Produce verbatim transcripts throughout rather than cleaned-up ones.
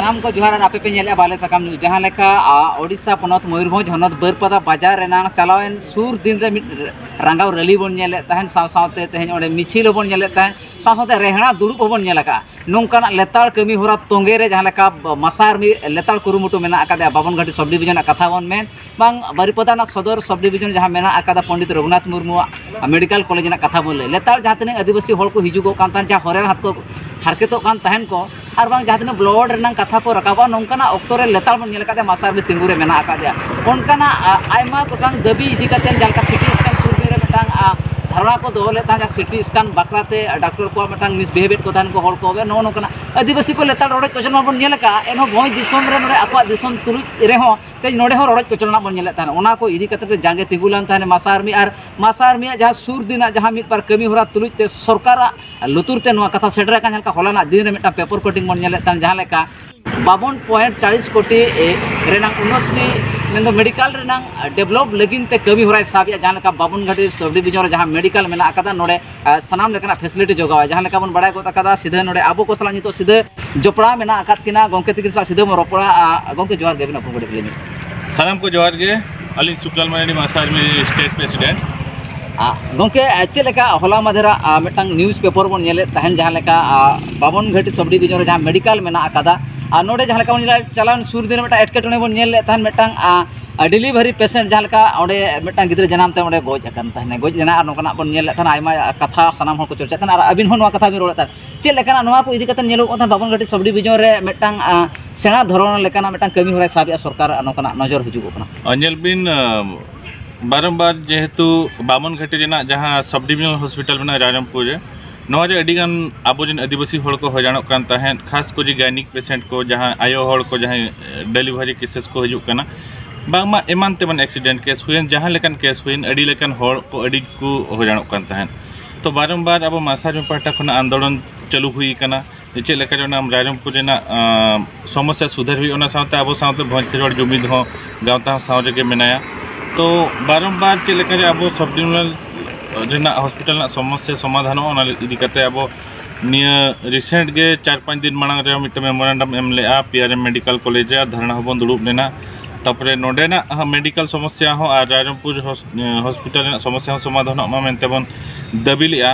ᱥᱟᱱᱟᱢ ᱠᱚ ᱡᱚᱦᱟᱨ᱾ ᱟᱨ ᱟᱯᱮ ᱯᱮ ᱧᱮᱞᱮᱫᱼᱟ ᱵᱟᱞᱮ ᱥᱟᱠᱟᱢ ᱱᱤᱭᱩᱡᱽ᱾ ᱡᱟᱦᱟᱸ ᱞᱮᱠᱟ, ᱟ, ᱳᱰᱤᱥᱟ ᱯᱚᱱᱚᱛ ᱢᱚᱭᱩᱨᱵᱷᱚᱸᱡᱽ ᱦᱚᱱᱚᱛ ᱵᱟᱹᱨᱯᱟᱫᱟ ᱵᱟᱡᱟᱨ ᱨᱮᱱᱟᱜ ᱪᱟᱞᱟᱣᱮᱱ ᱥᱩᱨ ᱫᱤᱱ ᱨᱮ ᱢᱤᱫ ᱨᱟᱸᱜᱟᱣ ᱨᱮᱞᱤ ᱵᱚᱱ ᱧᱮᱞᱮᱫ ᱛᱟᱦᱮᱱ, ᱥᱟᱶ ᱥᱟᱶᱛᱮ ᱛᱮᱦᱮᱧ ᱚᱸᱰᱮ ᱢᱤᱪᱷᱤᱞ ᱦᱚᱸᱵᱚᱱ ᱧᱮᱞᱮᱫ ᱛᱟᱦᱮᱸᱫ, ᱥᱟᱶ ᱥᱟᱶᱛᱮ ᱨᱮᱦᱲᱟ ᱫᱩᱲᱩᱵ ᱦᱚᱸᱵᱚᱱ ᱧᱮᱞ ᱟᱠᱟᱫᱼᱟ᱾ ᱱᱚᱝᱠᱟᱱᱟᱜ ᱞᱮᱛᱟᱲ ᱠᱟᱹᱢᱤ ᱦᱚᱨᱟ ᱛᱚᱸᱜᱮ ᱨᱮ ᱡᱟᱦᱟᱸ ᱞᱮᱠᱟ ᱢᱟᱥᱟ ᱟᱨ ᱢᱤᱫ ᱞᱮᱛᱟᱲ ᱠᱩᱨᱩᱢᱩᱴᱩ ᱢᱮᱱᱟᱜ ᱟᱠᱟᱫᱼᱟ, ᱵᱟᱵᱚᱱ ᱜᱷᱟᱴᱤ ᱥᱚᱵᱽ ᱰᱤᱵᱷᱤᱡᱚᱱ ᱨᱮᱱᱟᱜ ᱠᱟᱛᱷᱟ ᱵᱚᱱ ᱢᱮᱱ, ᱵᱟᱝ ᱵᱟᱨᱤᱯᱟᱫᱟ ᱨᱮᱱᱟᱜ ᱥᱚᱫᱚᱨ ᱥᱚᱵᱽ ᱰᱤᱵᱷᱤᱡᱚᱱ ᱡᱟᱦᱟᱸ ᱢᱮᱱᱟᱜ ᱟᱠᱟᱫᱟ ᱯᱚᱱᱰᱤᱛ ᱨᱚᱜᱷᱩᱱᱟᱛᱷ ᱢᱩᱨᱢᱩᱣᱟᱜ ᱢᱮᱰᱤᱠᱮᱞ ᱠᱚᱞᱮᱡᱽ ᱨᱮᱱᱟᱜ ᱠᱟᱛᱷᱟ ᱵᱚᱱ ᱞᱟᱹᱭ, ᱞᱮᱛᱟᱲ ᱡᱟᱦᱟᱸ ᱛᱤᱱᱟᱹᱜ ᱟᱹᱫᱤᱵᱟᱹᱥᱤ ᱦᱚᱲ ᱠᱚ ᱦᱤᱡᱩᱜᱚᱜ ᱠᱟᱱ ᱛᱟᱦᱮᱸᱫ, ᱡᱟᱦᱟᱸ ᱦᱚᱨᱮ ᱦᱟᱛ ᱠᱚ ᱦᱟᱨᱠᱮᱛᱚᱜ ᱠᱟᱱ ᱛᱟᱦᱮᱱ ᱠᱚ, ᱟᱨ ᱵᱟᱝ ᱡᱟᱦᱟᱸ ᱛᱤᱱᱟᱹᱜ ᱵᱞᱚᱰ ᱨᱮᱱᱟᱜ ᱠᱟᱛᱷᱟ ᱠᱚ ᱨᱟᱠᱟᱵᱟ, ᱱᱚᱝᱠᱟᱱᱟᱜ ᱚᱠᱛᱚ ᱨᱮ ᱞᱮᱛᱟᱲ ᱵᱚᱱ ᱧᱮᱞ ᱟᱠᱟᱫᱮᱭᱟ, ᱢᱟᱥᱟ ᱟᱨ ᱢᱤᱫ ᱛᱤᱸᱜᱩ ᱨᱮ ᱢᱮᱱᱟᱜ ᱟᱠᱟᱫᱮᱭᱟ᱾ ᱚᱱᱠᱟᱱᱟᱜ, ᱟ, ᱟᱭᱢᱟ ᱜᱚᱴᱟᱝ ᱫᱟᱹᱵᱤ ᱤᱫᱤ ᱠᱟᱛᱮ, ᱡᱟᱦᱟᱸ ᱞᱮᱠᱟ ᱥᱤᱴᱤ ᱥᱠᱮᱱ ᱥᱩᱨ ᱫᱤᱱ ᱨᱮ ᱢᱤᱫᱴᱟᱝ, ᱟ, ᱫᱷᱟᱨᱱᱟ ᱠᱚ ᱫᱚᱦᱚ ᱞᱮᱫ ᱛᱟᱦᱮᱸᱫ, ᱡᱟᱦᱟᱸ ᱥᱤᱴᱤ ᱥᱠᱮᱱ ᱵᱟᱠᱷᱨᱟ ᱛᱮ ᱰᱟᱠᱛᱚᱨ ᱠᱚᱣᱟᱜ ᱢᱤᱫᱴᱟᱝ ᱢᱤᱥᱵᱤᱦᱮᱵᱮᱫ ᱠᱚ ᱛᱟᱦᱮᱱ ᱠᱚ ᱦᱚᱲ ᱠᱚ, ᱱᱚᱜᱼᱚ ᱱᱚᱝᱠᱟᱱᱟᱜ ᱟᱹᱫᱤᱵᱟᱹᱥᱤ ᱠᱚ ᱞᱮᱛᱟᱲ ᱨᱚᱰᱚᱡ ᱠᱚᱪᱞᱚᱱ ᱢᱟᱵᱚᱱ ᱧᱮᱞ ᱟᱠᱟᱫᱼᱟ, ᱮᱱᱦᱚᱸ ᱵᱷᱚᱸᱡᱽ ᱫᱤᱥᱚᱢ ᱨᱮ ᱱᱚᱰᱮ ᱟᱠᱚᱣᱟᱜ ᱫᱤᱥᱚᱢ ᱛᱩᱞᱩᱡ ᱨᱮᱦᱚᱸ ᱛᱮᱦᱮᱧ ᱱᱚᱰᱮ ᱦᱚᱸ ᱨᱚᱰᱚᱡ ᱠᱚᱪᱞᱚᱱ ᱵᱚᱱ ᱧᱮᱞᱮᱫ ᱛᱟᱦᱮᱱ᱾ ᱚᱱᱟ ᱠᱚ ᱤᱫᱤ ᱠᱟᱛᱮ ᱡᱟᱸᱜᱮ ᱛᱤᱸᱜᱩ ᱞᱮᱱ ᱛᱟᱦᱮᱱ ᱢᱟᱥᱟ ᱟᱨ ᱢᱤᱫ, ᱟᱨ ᱢᱟᱥᱟ ᱟᱨ ᱢᱤᱫ ᱡᱟᱦᱟᱸ ᱥᱩᱨ ᱫᱤᱱᱟᱜ ᱡᱟᱦᱟᱸ ᱢᱤᱫ ᱵᱟᱨ ᱠᱟᱹᱢᱤ ᱦᱚᱨᱟ ᱛᱩᱞᱩᱡ ᱛᱮ ᱥᱚᱨᱠᱟᱨᱟᱜ ᱞᱩᱛᱩᱨ ᱛᱮ ᱱᱚᱣᱟ ᱠᱟᱛᱷᱟ ᱥᱮᱴᱮᱨ ᱟᱠᱟᱱ, ᱡᱟᱦᱟᱸ ᱞᱮᱠᱟ ᱦᱚᱞᱟᱱᱟᱜ ᱫᱤᱱ ᱨᱮ ᱢᱤᱫᱴᱟᱝ ᱯᱮᱯᱟᱨ ᱠᱟᱴᱤᱝ ᱵᱚᱱ ᱧᱮᱞᱮᱫ ᱛᱟᱦᱮᱱ, ᱡᱟᱦᱟᱸ ᱞᱮᱠᱟ ᱵᱟᱵᱚᱱ ᱯᱚᱭᱮᱱᱴ ᱪᱟᱞᱤᱥ ᱠᱳᱴᱤ, ᱮ, ᱨᱮᱱᱟᱝ ᱩᱱᱱᱚᱛᱤ, ᱢᱮᱱᱫᱚ ᱢᱮᱰᱤᱠᱮᱞ ᱨᱮᱱᱟᱝ, ᱟ, ᱰᱮᱵᱷᱞᱚᱯ ᱞᱟᱹᱜᱤᱫ ᱛᱮ ᱠᱟᱹᱢᱤ ᱦᱚᱨᱟᱭ ᱥᱟᱵ ᱮᱫᱼᱟ, ᱡᱟᱦᱟᱸ ᱞᱮᱠᱟ ᱵᱟᱵᱚᱱ ᱜᱷᱟᱴᱤ ᱥᱟᱵ ᱰᱤᱵᱷᱤᱡᱚᱱ ᱨᱮ ᱡᱟᱦᱟᱸ ᱢᱮᱰᱤᱠᱮᱞ ᱢᱮᱱᱟᱜ ᱟᱠᱟᱫᱟ, ᱱᱚᱰᱮ, ᱟ, ᱥᱟᱱᱟᱢ ᱞᱮᱠᱟᱱᱟᱜ ᱯᱷᱮᱥᱤᱞᱤᱴᱤ ᱡᱚᱜᱟᱣᱟ᱾ ᱡᱟᱦᱟᱸ ᱞᱮᱠᱟ ᱵᱚᱱ ᱵᱟᱲᱟᱭ ᱜᱚᱫ ᱟᱠᱟᱫᱟ, ᱥᱤᱫᱷᱟᱹ ᱱᱚᱰᱮ ᱟᱵᱚ ᱠᱚ ᱥᱟᱞᱟᱜ ᱱᱤᱛᱚᱜ ᱥᱤᱫᱷᱟᱹ ᱡᱚᱯᱲᱟᱣ ᱢᱮᱱᱟᱜ ᱟᱠᱟᱫ ᱠᱤᱱᱟ, ᱜᱚᱢᱠᱮ ᱛᱤᱠᱤᱱ ᱥᱟᱞᱟᱜ ᱥᱤᱫᱷᱟᱹ ᱵᱚᱱ ᱨᱚᱯᱚᱲᱟ᱾ ᱟ, ᱜᱚᱢᱠᱮ, ᱡᱚᱦᱟᱨ ᱜᱮ, ᱟᱹᱵᱤᱱᱟᱜ ᱯᱩᱨᱟᱹ ᱠᱟᱹᱴᱤᱡ ᱞᱟᱹᱭ ᱧᱚᱜ᱾ ᱥᱟᱱᱟᱢ ᱠᱚ ᱡᱚᱦᱟᱨ ᱜᱮ, ᱟᱹᱞᱤᱧ ᱥᱩᱠᱞᱟᱞ ᱢᱟᱨᱟᱱᱰᱤ, ᱢᱟᱥᱟ ᱟᱨ ᱢᱤᱫ ᱥᱴᱮᱴ ᱯᱨᱮᱥᱤᱰᱮᱱᱴ᱾ ᱟ, ᱜᱚᱢᱠᱮ, ᱟ, ᱪᱮᱫ ᱞᱮᱠᱟ ᱦᱚᱞᱟ ᱢᱟᱫᱷᱮᱨᱟᱜ, ᱟ, ᱢᱤᱫᱴᱟᱝ ᱱᱤᱭᱩᱡᱽ ᱯᱮᱯᱟᱨ ᱵᱚᱱ ᱧᱮᱞᱮᱫ ᱛᱟᱦᱮᱱ, ᱡᱟᱦᱟᱸ ᱞᱮᱠᱟ, ᱟ, ᱵᱟᱵᱚᱱ ᱜᱷᱟᱴᱤ ᱥᱟᱵ ᱰᱤᱵᱷᱤᱡᱚᱱ ᱨᱮ ᱡᱟᱦᱟᱸ ᱢᱮᱰᱤᱠᱮᱞ ᱢᱮᱱᱟᱜ ᱟᱠᱟᱫᱟ, ᱟᱨ ᱱᱚᱰᱮ ᱡᱟᱦᱟᱸ ᱞᱮᱠᱟ ᱵᱚᱱ ᱧᱮᱞᱮᱫ, ᱪᱟᱞᱟᱣᱮᱱ ᱥᱩᱨ ᱫᱤᱱ ᱨᱮ ᱢᱤᱫᱴᱟᱝ ᱮᱴᱠᱮᱴᱚᱬᱮ ᱵᱚᱱ ᱧᱮᱞ ᱞᱮᱫ ᱛᱟᱦᱮᱱ, ᱢᱤᱫᱴᱟᱝ, ᱟ, ᱟ, ᱰᱮᱞᱤᱵᱷᱟᱨᱤ ᱯᱮᱥᱮᱱᱴ ᱡᱟᱦᱟᱸ ᱞᱮᱠᱟ ᱚᱸᱰᱮ ᱢᱤᱫᱴᱟᱝ ᱜᱤᱫᱽᱨᱟᱹ ᱡᱟᱱᱟᱢ ᱛᱟᱭᱚᱢ ᱚᱸᱰᱮ ᱜᱚᱡ ᱟᱠᱟᱱ ᱛᱟᱦᱮᱱᱟ, ᱜᱚᱡ ᱨᱮᱱᱟᱜ ᱟᱨ ᱱᱚᱝᱠᱟᱱᱟᱜ ᱵᱚᱱ ᱧᱮᱞ ᱞᱮᱫ ᱛᱟᱦᱮᱱᱟ, ᱟᱭᱢᱟ ᱠᱟᱛᱷᱟ ᱥᱟᱱᱟᱢ ᱦᱚᱲ ᱠᱚ ᱪᱚᱨᱪᱟᱜ ᱠᱟᱱᱟ, ᱟᱨ ᱟᱹᱵᱤᱱ ᱦᱚᱸ ᱱᱚᱣᱟ ᱠᱟᱛᱷᱟ ᱵᱤᱱ ᱨᱚᱲᱮᱫ ᱛᱟᱦᱮᱸᱫ᱾ ᱪᱮᱫ ᱞᱮᱠᱟᱱᱟᱜ ᱱᱚᱣᱟ ᱠᱚ ᱤᱫᱤ ᱠᱟᱛᱮ ᱧᱮᱞᱚᱜ ᱠᱟᱱ ᱛᱟᱦᱮᱸᱫ, ᱵᱟᱵᱚᱱ ᱜᱷᱟᱴᱤ ᱥᱟᱵ ᱰᱤᱵᱷᱤᱡᱚᱱ ᱨᱮ ᱢᱤᱫᱴᱟᱝ, ᱟ, ᱥᱮᱬᱟ ᱫᱷᱚᱨᱚᱱ ᱞᱮᱠᱟᱱᱟᱜ ᱢᱤᱫᱴᱟᱝ ᱠᱟᱹᱢᱤ ᱦᱚᱨᱟᱭ ᱥᱟᱵ ᱮᱫᱼᱟ ᱥᱚᱨᱠᱟᱨ, ᱱᱚᱝᱠᱟᱱᱟᱜ ᱱᱚᱡᱚᱨ ᱦᱤᱡᱩᱜᱚᱜ ᱠᱟᱱᱟ? ᱟᱨ ᱧᱮᱞ ᱵᱤᱱ, ᱟ, ᱵᱟᱨᱚᱢᱵᱟᱨ ᱡᱮᱦᱮᱛᱩ ᱵᱟᱢᱚᱱ ᱜᱷᱟᱴᱤ ᱨᱮᱱᱟᱜ ᱡᱟᱦᱟᱸ ᱥᱟᱵ ᱰᱤᱵᱷᱤᱡᱚᱱᱟᱞ ᱦᱚᱥᱯᱤᱴᱟᱞ ᱢᱮᱱᱟᱜᱼᱟ ᱨᱟᱭᱨᱚᱝᱯᱩᱨ ᱨᱮ, ᱱᱚᱣᱟ ᱨᱮ ᱟᱹᱰᱤᱜᱟᱱ ᱟᱵᱚᱨᱮᱱ ᱟᱹᱫᱤᱵᱟᱹᱥᱤ ᱦᱚᱲ ᱠᱚ ᱦᱚᱭᱨᱟᱱᱚᱜ ᱠᱟᱱ ᱛᱟᱦᱮᱸᱫ, ᱠᱷᱟᱥ ᱠᱚᱨᱮ ᱜᱟᱭᱱᱤᱠ ᱯᱮᱥᱮᱱᱴ ᱠᱚ, ᱡᱟᱦᱟᱸ ᱟᱭᱳ ᱦᱚᱲ ᱠᱚ, ᱡᱟᱦᱟᱸᱭ ᱰᱮᱞᱤᱵᱷᱟᱨᱤ ᱠᱮᱥᱮᱥ ᱠᱚ ᱦᱤᱡᱩᱜ ᱠᱟᱱᱟ, ᱵᱟᱝᱢᱟ ᱮᱢᱟᱱ ᱛᱮᱢᱟᱱ ᱮᱠᱥᱤᱰᱮᱱᱴ ᱠᱮᱥ ᱦᱩᱭᱮᱱ, ᱡᱟᱦᱟᱸ ᱞᱮᱠᱟᱱ ᱠᱮᱥ ᱦᱩᱭᱮᱱ, ᱟᱹᱰᱤ ᱞᱮᱠᱟᱱ ᱦᱚᱲ ᱠᱚ ᱟᱹᱰᱤ ᱠᱚ ᱦᱚᱭᱨᱟᱱᱚᱜ ᱠᱟᱱ ᱛᱟᱦᱮᱸᱫ᱾ ᱛᱚ ᱵᱟᱨᱚᱢᱵᱟᱨ ᱟᱵᱚ ᱢᱟᱥᱟᱨᱢᱤ ᱯᱟᱦᱴᱟ ᱠᱷᱚᱱᱟᱜ ᱟᱱᱫᱳᱞᱚᱱ ᱪᱟᱹᱞᱩ ᱦᱩᱭ ᱟᱠᱟᱱᱟ, ᱪᱮᱫ ᱞᱮᱠᱟ ᱡᱮ ᱚᱱᱟ ᱨᱟᱭᱨᱚᱝᱯᱩᱨ ᱨᱮᱱᱟᱜ, ᱟᱸ, ᱥᱚᱢᱚᱥᱥᱟ ᱥᱩᱫᱷᱟᱹᱨ ᱦᱩᱭᱩᱜ, ᱚᱱᱟ ᱥᱟᱶᱛᱮ ᱟᱵᱚ ᱥᱟᱶᱛᱮ ᱵᱷᱚᱸᱡᱽ ᱠᱷᱮᱨᱣᱟᱲ ᱡᱩᱢᱤᱫ ᱦᱚᱸ ᱜᱟᱶᱛᱟ ᱦᱚᱸ ᱥᱟᱶ ᱨᱮᱜᱮ ᱢᱮᱱᱟᱭᱟ᱾ ᱛᱚ ᱵᱟᱨᱚᱢᱵᱟᱨ ᱪᱮᱫ ᱞᱮᱠᱟ ᱡᱮ ᱟᱵᱚ ᱥᱟᱵ ᱰᱤᱵᱷᱤᱡᱚᱱᱟᱞ ᱨᱮᱱᱟᱜ ᱦᱚᱥᱯᱤᱴᱟᱞ ᱨᱮᱱᱟᱜ ᱥᱚᱢᱚᱥᱥᱟ ᱥᱚᱢᱟᱫᱷᱟᱱᱚᱜᱼᱟ, ᱚᱱᱟ ᱤᱫᱤ ᱠᱟᱛᱮ ᱟᱵᱚ ᱱᱤᱭᱟᱹ recent ᱜᱮ ᱪᱟᱨ ᱯᱟᱸᱪ ᱫᱤᱱ ᱢᱟᱲᱟᱝ ᱨᱮ ᱢᱤᱫᱴᱟᱝ memorandum ᱮᱢ ᱞᱮᱜᱼᱟ ᱯᱤ ᱟᱨ ᱮᱢ medical college ᱨᱮ, ᱟᱨ ᱫᱷᱟᱨᱱᱟ ᱦᱚᱸᱵᱚᱱ ᱫᱩᱲᱩᱵ ᱞᱮᱱᱟ᱾ ᱛᱟᱯᱚᱨᱮ ᱱᱚᱰᱮᱱᱟᱜ medical ᱥᱚᱢᱚᱥᱥᱟ ᱦᱚᱸ ᱟᱨ ᱨᱟᱭᱨᱚᱝᱯᱩᱨ ᱦᱚᱥ-, hospital ᱨᱮᱱᱟᱜ ᱥᱚᱢᱚᱥᱥᱟ ᱦᱚᱸ ᱥᱚᱢᱟᱫᱷᱟᱱᱚᱜ ᱢᱟ ᱢᱮᱱᱛᱮ ᱵᱚᱱ ᱫᱟᱹᱵᱤ ᱞᱮᱜᱼᱟ᱾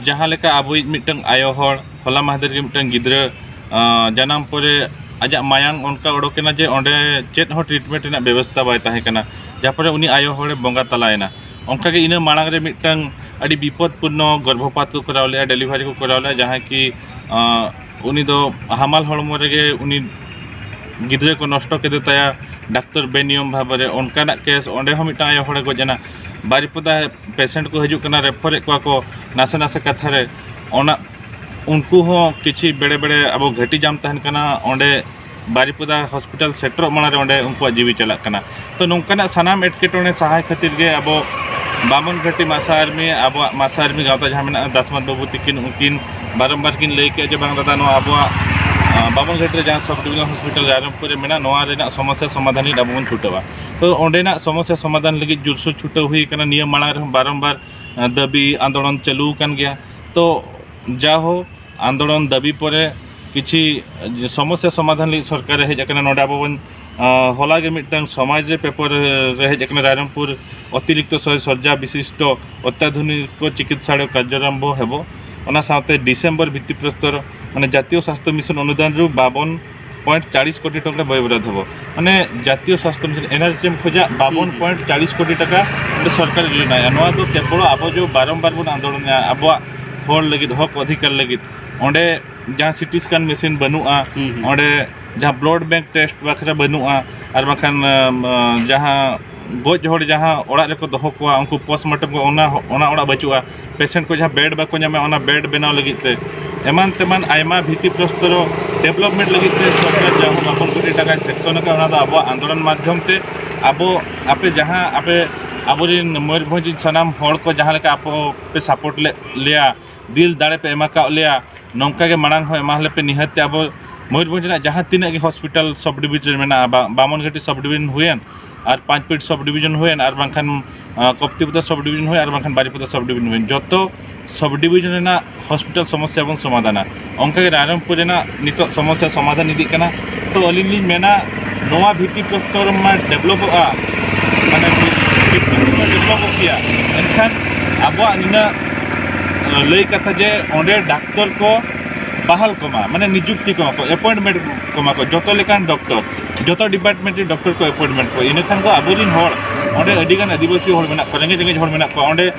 ᱡᱟᱦᱟᱸ ᱞᱮᱠᱟ ᱟᱵᱚᱭᱤᱡ ᱢᱤᱫᱴᱟᱝ ᱟᱭᱳ ᱦᱚᱲ ᱦᱚᱞᱟ ᱢᱟᱦᱫᱮᱨ ᱜᱮ ᱢᱤᱫᱴᱟᱝ ᱜᱤᱫᱽᱨᱟᱹ, ᱟᱸ, ᱡᱟᱱᱟᱢ ᱯᱚᱨᱮ ᱟᱡᱟᱜ ᱢᱟᱭᱟᱝ ᱚᱱᱠᱟ ᱚᱰᱚᱠᱮᱱᱟ ᱡᱮ ᱚᱸᱰᱮ ᱪᱮᱫ ᱦᱚᱸ treatment ᱨᱮᱱᱟᱜ ᱵᱮᱵᱚᱥᱛᱷᱟ ᱵᱟᱭ ᱛᱟᱦᱮᱸ ᱠᱟᱱᱟ, ᱡᱟᱦᱟᱸ ᱯᱚᱨᱮ ᱩᱱᱤ ᱟᱭᱳ ᱦᱚᱲᱮ ᱵᱚᱸᱜᱟ ᱛᱟᱞᱟᱭᱮᱱᱟ᱾ ᱚᱱᱠᱟᱜᱮ ᱤᱱᱟᱹ ᱢᱟᱲᱟᱝ ᱨᱮ ᱢᱤᱫᱴᱟᱝ ᱟᱹᱰᱤ ᱵᱤᱯᱚᱫᱯᱩᱨᱱᱚ ᱜᱚᱨᱵᱷᱚᱯᱟᱛ ᱠᱚ ᱠᱚᱨᱟᱣ ᱞᱮᱜᱼᱟ, delivery ᱠᱚ ᱠᱚᱨᱟᱣ ᱞᱮᱜᱼᱟ, ᱡᱟᱦᱟᱸᱭ ᱠᱤ, ᱟᱸ, ᱩᱱᱤ ᱫᱚ ᱦᱟᱢᱟᱞ ᱦᱚᱲᱢᱚ ᱨᱮᱜᱮ ᱩᱱᱤ ᱜᱤᱫᱽᱨᱟᱹ ᱠᱚ ᱱᱚᱥᱴᱚ ᱠᱮᱫᱮ ᱛᱟᱭᱟ ᱰᱟᱠᱛᱚᱨ ᱵᱮᱱᱤᱭᱚᱢ ᱵᱷᱟᱵᱮ ᱨᱮ᱾ ᱚᱱᱠᱟᱱᱟᱜ case, ᱚᱸᱰᱮ ᱦᱚᱸ ᱢᱤᱫᱴᱟᱝ ᱟᱭᱳ ᱦᱚᱲᱮ ᱜᱚᱡ ᱮᱱᱟ᱾ ᱵᱟᱨᱤᱯᱚᱫᱟ patient ᱠᱚ ᱦᱤᱡᱩᱜ ᱠᱟᱱᱟ, refer ᱮᱫ ᱠᱚᱣᱟ ᱠᱚ ᱱᱟᱥᱮ ᱱᱟᱥᱮ ᱠᱟᱛᱷᱟ ᱨᱮ᱾ ᱚᱱᱟ, ᱩᱱᱠᱩ ᱦᱚᱸ ᱠᱤᱪᱷᱤ ᱵᱮᱲᱮ ᱵᱮᱲᱮ ᱟᱵᱚ ᱜᱷᱟᱹᱴᱤ ᱡᱟᱢ ᱛᱟᱦᱮᱱ ᱠᱟᱱᱟ, ᱚᱸᱰᱮ ᱵᱟᱨᱤᱯᱚᱫᱟ hospital ᱥᱮᱴᱮᱨᱚᱜ ᱢᱟᱲᱟᱝ ᱨᱮ ᱚᱸᱰᱮ ᱩᱱᱠᱩᱣᱟᱜ ᱡᱤᱣᱤ ᱪᱟᱞᱟᱜ ᱠᱟᱱᱟ᱾ ᱛᱚ, ᱱᱚᱝᱠᱟᱱᱟᱜ ᱥᱟᱱᱟᱢ ᱮᱴᱠᱮᱴᱚᱬᱮ ᱥᱟᱦᱟᱭ ᱠᱷᱟᱹᱛᱤᱨ ᱜᱮ ᱟᱵᱚ ᱵᱟᱢᱚᱱ ᱜᱷᱟᱹᱴᱤ ᱢᱟᱥᱟ ᱟᱨᱢᱤ, ᱟᱵᱚᱣᱟᱜ ᱢᱟᱥᱟ ᱟᱨᱢᱤ ᱜᱟᱶᱛᱟ ᱡᱟᱦᱟᱸ ᱢᱮᱱᱟᱜᱼᱟ, ᱫᱟᱥᱢᱟᱛ ᱵᱟᱹᱵᱩ ᱛᱤᱠᱤᱱ, ᱩᱱᱠᱤᱱ ᱵᱟᱨᱚᱢᱵᱟᱨ ᱠᱤᱱ ᱞᱟᱹᱭ ᱠᱮᱫᱼᱟ ᱡᱮ, "ᱵᱟᱝ ᱫᱟᱫᱟ, ᱱᱚᱣᱟ ᱟᱵᱚᱣᱟᱜ, ᱟᱸ, ᱵᱟᱢᱚᱱ ᱜᱷᱟᱹᱴᱤ ᱨᱮ ᱡᱟᱦᱟᱸ sub divisional hospital ᱨᱟᱭᱨᱚᱝᱯᱩᱨ ᱨᱮ ᱢᱮᱱᱟᱜᱼᱟ, ᱱᱚᱣᱟ ᱨᱮᱱᱟᱜ ᱥᱚᱢᱚᱥᱥᱟ ᱥᱚᱢᱟᱫᱷᱟᱱ ᱞᱟᱹᱜᱤᱫ ᱟᱵᱚ ᱵᱚᱱ ᱪᱷᱩᱴᱟᱹᱣᱟ᱾" ᱛᱚ, ᱚᱸᱰᱮᱱᱟᱜ ᱥᱚᱢᱚᱥᱥᱟ ᱥᱚᱢᱟᱫᱷᱟᱱ ᱞᱟᱹᱜᱤᱫ ᱡᱳᱨᱥᱳᱨ ᱪᱷᱩᱴᱟᱹᱣ ᱦᱩᱭ ᱟᱠᱟᱱᱟ᱾ ᱱᱤᱭᱟᱹ ᱢᱟᱲᱟᱝ ᱨᱮᱦᱚᱸ ᱵᱟᱨᱚᱢᱵᱟᱨ, ᱟᱸ, ᱫᱟᱹᱵᱤ ᱟᱱᱫᱳᱞᱚᱱ ᱪᱟᱹᱞᱩ ᱟᱠᱟᱱ ᱜᱮᱭᱟ᱾ ᱛᱚ, ᱡᱟᱭᱦᱳᱠ, ᱟᱱᱫᱳᱞᱚᱱ ᱫᱟᱹᱵᱤ ᱯᱚᱨᱮ ᱠᱤᱪᱷᱤ ᱥᱚᱢᱚᱥᱥᱟ ᱥᱚᱢᱟᱫᱷᱟᱱ ᱞᱟᱹᱜᱤᱫ ᱥᱚᱨᱠᱟᱨᱮ ᱦᱮᱡ ᱟᱠᱟᱱᱟ᱾ ᱱᱚᱰᱮ ᱟᱵᱚ ᱵᱚᱱ, ᱟᱸ, ᱦᱚᱞᱟ ᱜᱮ ᱢᱤᱫᱴᱟᱝ ᱥᱚᱢᱟᱡᱽ ᱨᱮ ᱯᱮᱯᱟᱨ ᱨᱮ ᱦᱮᱡ ᱟᱠᱟᱱᱟ, ᱨᱟᱭᱨᱚᱝᱯᱩᱨ ᱚᱛᱤᱨᱤᱠᱛᱚ ᱥᱚᱭ ᱥᱚᱡᱽᱡᱟ ᱵᱤᱥᱤᱥᱴᱚ ᱚᱛᱛᱟᱫᱷᱩᱱᱤᱠ ᱪᱤᱠᱤᱛᱥᱟᱞᱚᱭ ᱠᱟᱨᱡᱟᱨᱟᱢᱵᱷᱚ ᱦᱮᱵᱚ᱾ ᱚᱱᱟ ᱥᱟᱶᱛᱮ ᱰᱤᱥᱮᱢᱵᱚᱨ ᱵᱷᱤᱛᱛᱤ ᱯᱨᱚᱥᱛᱚᱨ, ᱢᱟᱱᱮ, ᱡᱟᱛᱤᱭᱚ ᱥᱟᱥᱛᱷᱚ ᱢᱤᱥᱚᱱ ᱚᱱᱩᱫᱟᱱ ᱨᱮ ᱵᱟᱵᱚᱱ ᱯᱚᱭᱮᱱᱴ ᱪᱟᱞᱤᱥ ᱠᱳᱴᱤ ᱴᱟᱠᱟ ᱵᱚᱭ ᱵᱚᱨᱟᱫ ᱦᱮᱵᱚ᱾ ᱢᱟᱱᱮ, ᱡᱟᱛᱤᱭᱚ ᱥᱟᱥᱛᱷᱚ ᱢᱤᱥᱚᱱ, NHM ᱠᱷᱚᱱᱟᱜ ᱵᱟᱵᱚᱱ ᱦᱩᱸ, ᱦᱩᱸ᱾ ᱯᱚᱭᱮᱱᱴ ᱪᱟᱞᱤᱥ ᱠᱳᱴᱤ ᱴᱟᱠᱟ ᱚᱸᱰᱮ ᱥᱚᱨᱠᱟᱨ ᱡᱳᱡᱚᱱᱟᱭᱟ᱾ ᱱᱚᱣᱟ ᱫᱚ ᱠᱮᱵᱚᱞ ᱟᱵᱚ ᱡᱮ ᱵᱟᱨᱚᱢᱵᱟᱨ ᱵᱚᱱ ᱟᱱᱫᱳᱞᱚᱱᱟ, ᱟᱵᱚᱣᱟᱜ ᱦᱚᱲ ᱞᱟᱹᱜᱤᱫ, ᱦᱚᱠ ᱚᱫᱷᱤᱠᱟᱨ ᱞᱟᱹᱜᱤᱫ᱾ ᱚᱸᱰᱮ ᱡᱟᱦᱟᱸ CT scan ᱢᱮᱥᱤᱱ ᱵᱟᱹᱱᱩᱜᱼᱟ, ᱦᱩᱸ, ᱦᱩᱸ᱾ ᱚᱸᱰᱮ ᱡᱟᱦᱟᱸ blood bank test ᱵᱟᱠᱷᱨᱟ ᱵᱟᱹᱱᱩᱜᱼᱟ, ᱟᱨ ᱵᱟᱝᱠᱷᱟᱱ, ᱟᱸ, ᱡᱟᱦᱟᱸ ᱜᱚᱡ ᱦᱚᱲ ᱡᱟᱦᱟᱸ ᱚᱲᱟᱜ ᱨᱮᱠᱚ ᱫᱚᱦᱚ ᱠᱚᱣᱟ, ᱩᱱᱠᱩ postmortem ᱠᱚ, ᱚᱱᱟ, ᱚᱱᱟ ᱚᱲᱟᱜ ᱵᱟᱹᱪᱩᱜᱼᱟ᱾ Patient ᱠᱚ ᱡᱟᱦᱟᱸ bed ᱵᱟᱠᱚ ᱧᱟᱢᱟ, ᱚᱱᱟ bed ᱵᱮᱱᱟᱣ ᱞᱟᱹᱜᱤᱫ ᱛᱮ, ᱮᱢᱟᱱ ᱛᱮᱢᱟᱱ ᱟᱭᱢᱟ ᱵᱷᱤᱛᱤ ᱯᱨᱚᱥᱛᱚᱨ development ᱞᱟᱹᱜᱤᱫ ᱛᱮ ᱥᱚᱨᱠᱟᱨ ᱡᱟᱦᱟᱸ ᱵᱟᱵᱚᱱ ᱠᱳᱴᱤ ᱴᱟᱠᱟᱭ sanction ᱟᱠᱟᱫ, ᱚᱱᱟ ᱫᱚ ᱟᱵᱚᱣᱟᱜ ᱟᱱᱫᱳᱞᱚᱱ ᱢᱟᱫᱽᱫᱷᱚᱢ ᱛᱮ ᱟᱵᱚ, ᱟᱯᱮ ᱡᱟᱦᱟᱸ, ᱟᱯᱮ ᱟᱵᱚᱨᱮᱱ ᱢᱚᱭᱩᱨᱵᱷᱚᱸᱡᱽ ᱨᱮᱱ ᱥᱟᱱᱟᱢ ᱦᱚᱲ ᱠᱚ ᱡᱟᱦᱟᱸ ᱞᱮᱠᱟ ᱟᱯᱮ ᱯᱮ support ᱞᱮᱫ ᱞᱮᱭᱟ, ᱫᱤᱞ ᱫᱟᱲᱮ ᱯᱮ ᱮᱢ ᱟᱠᱟᱫ ᱞᱮᱭᱟ, ᱱᱚᱝᱠᱟ ᱜᱮ ᱢᱟᱲᱟᱝ ᱦᱚᱸ ᱮᱢᱟ ᱞᱮᱯᱮ᱾ ᱱᱤᱦᱟᱹᱛ ᱛᱮ ᱟᱵᱚ ᱢᱚᱭᱩᱨᱵᱷᱚᱸᱡᱽ ᱨᱮᱱᱟᱜ ᱡᱟᱦᱟᱸ ᱛᱤᱱᱟᱹᱜ ᱜᱮ hospital sub division ᱢᱮᱱᱟᱜᱼᱟ, ᱵᱟ-, ᱵᱟᱢᱚᱱᱜᱷᱟᱴᱤ sub division ᱦᱩᱭᱮᱱ, ᱟᱨ ᱯᱟᱸᱪᱯᱤᱴ sub division ᱦᱩᱭᱮᱱ, ᱟᱨ ᱵᱟᱝᱠᱷᱟᱱ, ᱟᱸ, ᱠᱚᱯᱛᱤᱯᱚᱫᱟ sub division ᱦᱩᱭᱮᱱ, ᱟᱨ ᱵᱟᱝᱠᱷᱟᱱ ᱵᱟᱨᱤᱯᱚᱫᱟ sub division ᱦᱩᱭᱮᱱ, ᱡᱚᱛᱚ ᱥᱟᱵ ᱰᱤᱵᱷᱤᱡᱚᱱ ᱨᱮᱱᱟᱜ ᱦᱚᱥᱯᱤᱴᱟᱞ ᱥᱚᱢᱚᱥᱥᱟ ᱵᱚᱱ ᱥᱚᱢᱟᱫᱷᱟᱱᱟ᱾ ᱚᱱᱠᱟᱜᱮ ᱨᱟᱭᱨᱚᱝᱯᱩᱨ ᱨᱮᱱᱟᱜ ᱱᱤᱛᱚᱜ ᱥᱚᱢᱚᱥᱥᱟ ᱥᱚᱢᱟᱫᱷᱟᱱ ᱤᱫᱤᱜ ᱠᱟᱱᱟ᱾ ᱛᱚ ᱟᱹᱞᱤᱧ ᱞᱤᱧ ᱢᱮᱱᱟ, ᱱᱚᱣᱟ ᱵᱷᱤᱛᱤ ᱯᱨᱚᱥᱛᱚᱨ ᱢᱟ ᱰᱮᱵᱷᱞᱚᱯᱚᱜᱼᱟ, ᱢᱟᱱᱮ ᱰᱮᱵᱷᱞᱚᱯᱚᱜ ᱜᱮᱭᱟ, ᱮᱱᱠᱷᱟᱱ ᱟᱵᱚᱣᱟᱜ ᱱᱤᱱᱟᱹᱜ ᱞᱟᱹᱭ ᱠᱟᱛᱷᱟ ᱡᱮ ᱚᱸᱰᱮ ᱰᱟᱠᱛᱚᱨ ᱠᱚ ᱵᱟᱦᱟᱞ ᱠᱚᱢᱟ, ᱢᱟᱱᱮ ᱱᱤᱡᱩᱠᱛᱤ ᱠᱚᱢᱟ ᱠᱚ, ᱮᱯᱚᱭᱮᱱᱴᱢᱮᱱᱴ ᱠᱚᱢᱟ ᱠᱚ, ᱡᱚᱛᱚ ᱞᱮᱠᱟᱱ ᱰᱚᱠᱴᱚᱨ, ᱡᱚᱛᱚ ᱰᱤᱯᱟᱨᱴᱢᱮᱱᱴ ᱨᱮᱱ ᱰᱚᱠᱴᱚᱨ ᱠᱚ ᱮᱯᱚᱭᱮᱱᱴᱢᱮᱱᱴ ᱠᱚ᱾ ᱤᱱᱟᱹ ᱠᱷᱟᱱ ᱫᱚ ᱟᱵᱚᱨᱮᱱ ᱦᱚᱲ, ᱚᱸᱰᱮ ᱟᱹᱰᱤᱜᱟᱱ ᱟᱹᱫᱤᱵᱟᱹᱥᱤ ᱦᱚᱲ ᱢᱮᱱᱟᱜ ᱠᱚᱣᱟ, ᱨᱮᱸᱜᱮᱡ ᱨᱮᱸᱜᱮᱡ ᱦᱚᱲ ᱢᱮᱱᱟᱜ ᱠᱚᱣᱟ, ᱚᱸᱰᱮ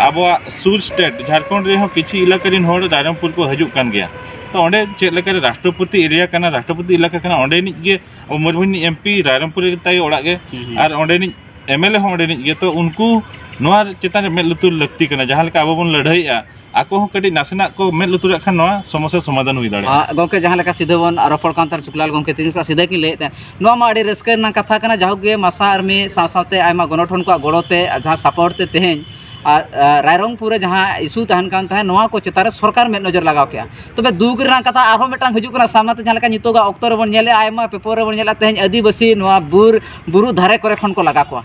ᱟᱵᱚᱣᱟᱜ ᱥᱩᱨ ᱥᱴᱮᱴ ᱡᱷᱟᱲᱠᱷᱚᱸᱰ ᱨᱮᱦᱚᱸ ᱠᱤᱪᱷᱩ ᱮᱞᱟᱠᱟ ᱨᱮᱱ ᱦᱚᱲ ᱨᱟᱭᱨᱚᱝᱯᱩᱨ ᱠᱚ ᱦᱤᱡᱩᱜ ᱠᱟᱱ ᱜᱮᱭᱟ᱾ ᱛᱚ ᱚᱸᱰᱮ ᱪᱮᱫ ᱞᱮᱠᱟᱨᱮ ᱨᱟᱥᱴᱨᱚᱯᱚᱛᱤ ᱮᱨᱤᱭᱟ ᱠᱟᱱᱟ, ᱨᱟᱥᱴᱨᱚᱯᱚᱛᱤ ᱮᱞᱟᱠᱟ ᱠᱟᱱᱟ, ᱚᱸᱰᱮᱱᱤᱡ ᱜᱮ ᱟᱵᱚ ᱢᱚᱭᱩᱨᱵᱷᱚᱸᱡᱽ ᱨᱤᱱᱤᱡ ᱮᱢ ᱯᱤ ᱨᱟᱭᱨᱚᱝᱯᱩᱨ ᱨᱮ ᱛᱟᱭ ᱚᱲᱟᱜ ᱜᱮ, ᱦᱩᱸ, ᱦᱩᱸ᱾ ᱟᱨ ᱚᱸᱰᱮᱱᱤᱡ ᱮᱢ ᱮᱞ ᱮ ᱦᱚᱸ ᱚᱸᱰᱮᱱᱤᱡ ᱜᱮ᱾ ᱛᱚ ᱩᱱᱠᱩ ᱱᱚᱣᱟ ᱪᱮᱛᱟᱱ ᱨᱮ ᱢᱮᱫ ᱞᱩᱛᱩᱨ ᱞᱟᱹᱠᱛᱤ ᱠᱟᱱᱟ᱾ ᱡᱟᱦᱟᱸ ᱞᱮᱠᱟ ᱟᱵᱚ ᱵᱚᱱ ᱞᱟᱹᱲᱦᱟᱹᱭᱮᱜᱼᱟ, ᱟᱠᱚ ᱦᱚᱸ ᱠᱟᱹᱴᱤᱡ ᱱᱟᱥᱮᱱᱟᱜ ᱠᱚ ᱢᱮᱫ ᱞᱩᱛᱩᱨᱟᱜ ᱠᱷᱟᱱ ᱱᱚᱣᱟ ᱥᱚᱢᱚᱥᱥᱟ ᱥᱚᱢᱟᱫᱷᱟᱱ ᱦᱩᱭ ᱫᱟᱲᱮᱭᱟᱜᱼᱟ᱾ ᱟᱨ ᱜᱚᱢᱠᱮ, ᱡᱟᱦᱟᱸ ᱞᱮᱠᱟ ᱥᱤᱫᱷᱟᱹ ᱵᱚᱱ ᱨᱚᱯᱚᱲ ᱠᱟᱱ ᱛᱟᱦᱮᱸᱫ ᱥᱩᱠᱞᱟᱞ ᱜᱚᱢᱠᱮ ᱛᱤᱠᱤᱱ ᱥᱟᱶ, ᱥᱤᱫᱷᱟᱹ ᱠᱤᱱ ᱞᱟᱹᱭᱮᱫ ᱛᱟᱦᱮᱸᱫ, ᱱᱚᱣᱟ ᱢᱟ ᱟᱹᱰᱤ ᱨᱟᱹᱥᱠᱟᱹ ᱨᱮᱱᱟᱜ ᱠᱟᱛᱷᱟ ᱠᱟᱱᱟ᱾ ᱡᱟᱭᱦᱳᱠ ᱜᱮ, ᱢᱟᱥᱟ ᱟᱨᱢᱤ ᱥᱟᱶ ᱥᱟᱶᱛᱮ ᱟᱭᱢᱟ ᱜᱚᱱᱚᱴᱷᱚᱱ ᱠᱚᱣᱟᱜ ᱜᱚᱲᱚ ᱛᱮ, ᱟᱨ ᱡᱟᱦᱟᱸ ᱥᱟᱯᱳᱨᱴ ᱛᱮ ᱛᱮᱦᱮᱧ ᱟᱨ, ᱟᱨ ᱨᱟᱭᱨᱚᱝᱯᱩᱨ ᱨᱮ ᱡᱟᱦᱟᱸ ᱤᱥᱩ ᱛᱟᱦᱮᱱ ᱠᱟᱱ ᱛᱟᱦᱮᱸᱫ, ᱱᱚᱣᱟ ᱠᱚ ᱪᱮᱛᱟᱱ ᱨᱮ ᱥᱚᱨᱠᱟᱨ ᱢᱮᱫ ᱱᱚᱡᱚᱨ ᱞᱟᱜᱟᱣ ᱠᱮᱜᱼᱟ᱾ ᱛᱚᱵᱮ ᱫᱩᱠ ᱨᱮᱱᱟᱜ ᱠᱟᱛᱷᱟ ᱟᱨᱦᱚᱸ ᱢᱤᱫᱴᱟᱝ ᱦᱤᱡᱩᱜ ᱠᱟᱱᱟ ᱥᱟᱢᱱᱟ ᱛᱮ, ᱡᱟᱦᱟᱸ ᱞᱮᱠᱟ ᱱᱤᱛᱚᱜᱟᱜ ᱚᱠᱛᱚ ᱨᱮᱵᱚᱱ ᱧᱮᱞᱮᱜᱼᱟ, ᱟᱭᱢᱟ ᱯᱮᱯᱟᱨ ᱨᱮᱵᱚᱱ ᱧᱮᱞᱮᱜᱼᱟ, ᱛᱮᱦᱮᱧ ᱟᱹᱫᱤᱵᱟᱹᱥᱤ ᱱᱚᱣᱟ ᱵᱩᱨ, ᱵᱩᱨᱩ ᱫᱷᱟᱨᱮ ᱠᱚᱨᱮ ᱠᱷᱚᱱ ᱠᱚ ᱞᱟᱜᱟ ᱠᱚᱣᱟ᱾